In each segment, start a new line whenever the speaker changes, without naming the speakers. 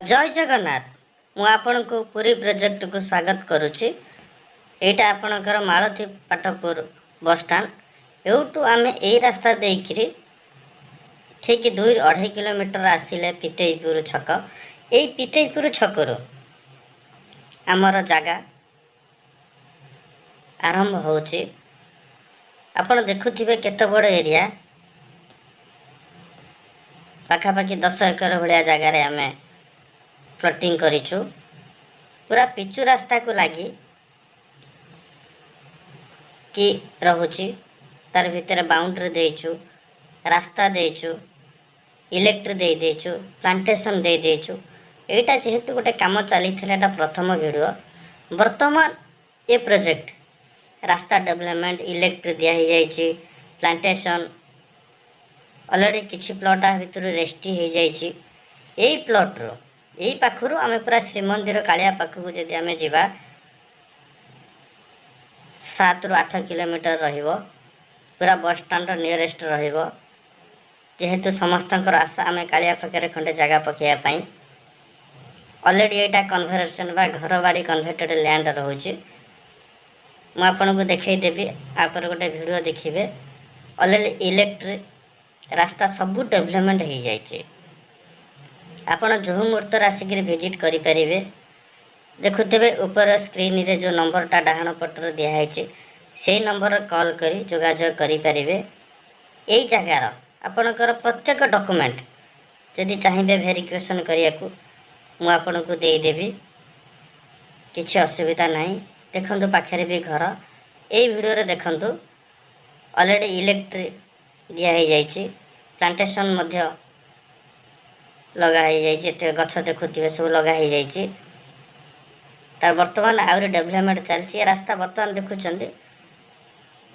ଜୟ ଜଗନ୍ନାଥ। ମୁଁ ଆପଣଙ୍କୁ ପୁରୀ ପ୍ରୋଜେକ୍ଟକୁ ସ୍ୱାଗତ କରୁଛି। ଏଇଟା ଆପଣଙ୍କର ମାଳତୀ ପାଟପୁର ବସଷ୍ଟାଣ୍ଡ। ଏଉଠୁ ଆମେ ଏଇ ରାସ୍ତା ଦେଇକିରି ଠିକ୍ 2-2.5 କିଲୋମିଟର ଆସିଲେ ପିତେଇପୁର ଛକ। ଏଇ ପିତେଇପୁର ଛକରୁ ଆମର ଜାଗା ଆରମ୍ଭ ହେଉଛି। ଆପଣ ଦେଖୁଥିବେ କେତେ ବଡ଼ ଏରିଆ। ପାଖାପାଖି 10 ଏକର ଭଳିଆ ଜାଗାରେ ଆମେ ପ୍ଲଟିଂ କରିଛୁ। ପୁରା ପିଚୁ ରାସ୍ତାକୁ ଲାଗି କି ରହୁଛି। ତାର ଭିତରେ ବାଉଣ୍ଡ୍ରି ଦେଇଛୁ, ରାସ୍ତା ଦେଇଛୁ, ଇଲେକ୍ଟ୍ରି ଦେଇ ଦେଇଛୁ, ପ୍ଲାଣ୍ଟେସନ୍ ଦେଇ ଦେଇଛୁ। ଏଇଟା ଯେହେତୁ ଗୋଟେ କାମ ଚାଲିଥିଲା, ଏଇଟା ପ୍ରଥମ ଭିଡ଼ିଓ। ବର୍ତ୍ତମାନ ଏ ପ୍ରୋଜେକ୍ଟ ରାସ୍ତା ଡେଭଲପମେଣ୍ଟ, ଇଲେକ୍ଟ୍ରି ଦିଆ ହେଇଯାଇଛି, ପ୍ଲାଣ୍ଟେସନ୍ ଅଲରେଡ଼ି କିଛି ପ୍ଲଟ୍ ଆ ଭିତରୁ ରେଜିଷ୍ଟ୍ରି ହେଇଯାଇଛି। ଏଇ ପ୍ଲଟ୍ରୁ, ଏଇ ପାଖରୁ ଆମେ ପୁରା ଶ୍ରୀମନ୍ଦିର କାଳିଆ ପାଖକୁ ଯଦି ଆମେ ଯିବା, 7ରୁ 8 କିଲୋମିଟର ରହିବ। ପୁରା ବସଷ୍ଟାଣ୍ଡର ନିୟରେଷ୍ଟ ରହିବ। ଯେହେତୁ ସମସ୍ତଙ୍କର ଆଶା ଆମେ କାଳିଆ ପାଖରେ ଖଣ୍ଡେ ଜାଗା ପକାଇବା ପାଇଁ। ଅଲରେଡ଼ି ଏଇଟା କନଭର୍ସନ୍ ବା ଘର ବାଡ଼ି କନଭର୍ଟେଡ଼ ଲ୍ୟାଣ୍ଡ ରହୁଛି। ମୁଁ ଆପଣଙ୍କୁ ଦେଖେଇଦେବି, ଆପରେ ଗୋଟେ ଭିଡ଼ିଓ ଦେଖିବେ। ଅଲରେଡ଼ି ଇଲେକ୍ଟ୍ରି, ରାସ୍ତା ସବୁ ଡେଭଲପମେଣ୍ଟ ହେଇଯାଇଛି। ଆପଣ ଯେଉଁ ମୁହୂର୍ତ୍ତରେ ଆସିକିରି ଭିଜିଟ୍ କରିପାରିବେ। ଦେଖୁଥିବେ, ଉପର ସ୍କ୍ରିନ୍ରେ ଯେଉଁ ନମ୍ବରଟା ଡାହାଣ ପଟରେ ଦିଆହେଇଛି, ସେଇ ନମ୍ବରରେ କଲ୍ କରି ଯୋଗାଯୋଗ କରିପାରିବେ। ଏଇ ଜାଗାର ଆପଣଙ୍କର ପ୍ରତ୍ୟେକ ଡକୁମେଣ୍ଟ ଯଦି ଚାହିଁବେ ଭେରିଫିକେସନ୍ କରିବାକୁ, ମୁଁ ଆପଣଙ୍କୁ ଦେଇଦେବି, କିଛି ଅସୁବିଧା ନାହିଁ। ଦେଖନ୍ତୁ, ପାଖରେ ବି ଘର। ଏଇ ଭିଡ଼ିଓରେ ଦେଖନ୍ତୁ, ଅଲରେଡ଼ି ଇଲେକ୍ଟ୍ରି ଦିଆ ହେଇଯାଇଛି, ପ୍ଲାଣ୍ଟେସନ୍ ମଧ୍ୟ ଲଗା ହେଇଯାଇଛି। ଏତେ ଗଛ ଦେଖୁଥିବେ, ସବୁ ଲଗା ହେଇଯାଇଛି। ତାର ବର୍ତ୍ତମାନ ଆହୁରି ଡେଭଲପମେଣ୍ଟ ଚାଲିଛି। ଏ ରାସ୍ତା ବର୍ତ୍ତମାନ ଦେଖୁଛନ୍ତି,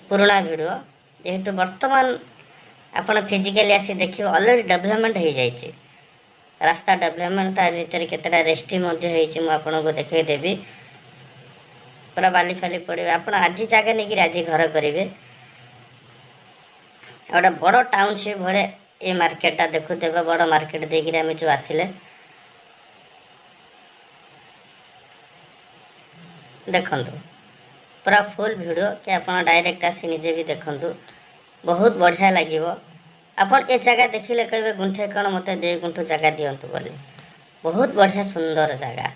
ପୁରୁଣା ଭିଡ଼ିଓ ଯେହେତୁ, ବର୍ତ୍ତମାନ ଆପଣ ଫିଜିକାଲି ଆସି ଦେଖିବେ, ଅଲରେଡ଼ି ଡେଭଲପମେଣ୍ଟ ହେଇଯାଇଛି ରାସ୍ତା ଡେଭଲପମେଣ୍ଟ। ତା ଭିତରେ କେତେଟା ରେଷ୍ଟ୍ରି ମଧ୍ୟ ହେଇଛି, ମୁଁ ଆପଣଙ୍କୁ ଦେଖେଇଦେବି। ପୁରା ବାଲି ଫାଲି ପଡ଼ିବ। ଆପଣ ଆଜି ଜାଗା ନେଇକିରି ଆଜି ଘର କରିବେ। ଆଉ ଗୋଟେ ବଡ଼ ଟାଉନସିପ୍ ଭଳିଆ ଏ ମାର୍କେଟଟା ଦେଖୁଥିବେ। ବଡ଼ ମାର୍କେଟ ଦେଇକିରି ଆମେ ଯେଉଁ ଆସିଲେ, ଦେଖନ୍ତୁ ପୁରା ଫୁଲ୍ ଭିଡ଼ିଓ କି ଆପଣ ଡାଇରେକ୍ଟ ଆସି ନିଜେ ବି ଦେଖନ୍ତୁ, ବହୁତ ବଢ଼ିଆ ଲାଗିବ। ଆପଣ ଏ ଜାଗା ଦେଖିଲେ କହିବେ, ଗୁଣ୍ଠେ କ'ଣ, ମୋତେ 2 ଗୁଣ୍ଠ ଜାଗା ଦିଅନ୍ତୁ ବୋଲି। ବହୁତ ବଢ଼ିଆ ସୁନ୍ଦର ଜାଗା,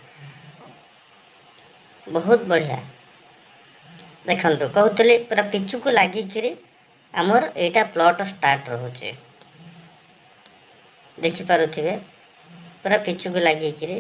ବହୁତ ବଢ଼ିଆ। ଦେଖନ୍ତୁ, କହୁଥିଲି, ପୁରା ପିଚୁକୁ ଲାଗିକିରି ଆମର ଏଇଟା ପ୍ଲଟ୍ ଷ୍ଟାର୍ଟ ରହୁଛି। ଦେଖିପାରୁଥିବେ, ପୁରା ପିଚୁକୁ ଲାଗିକିରି।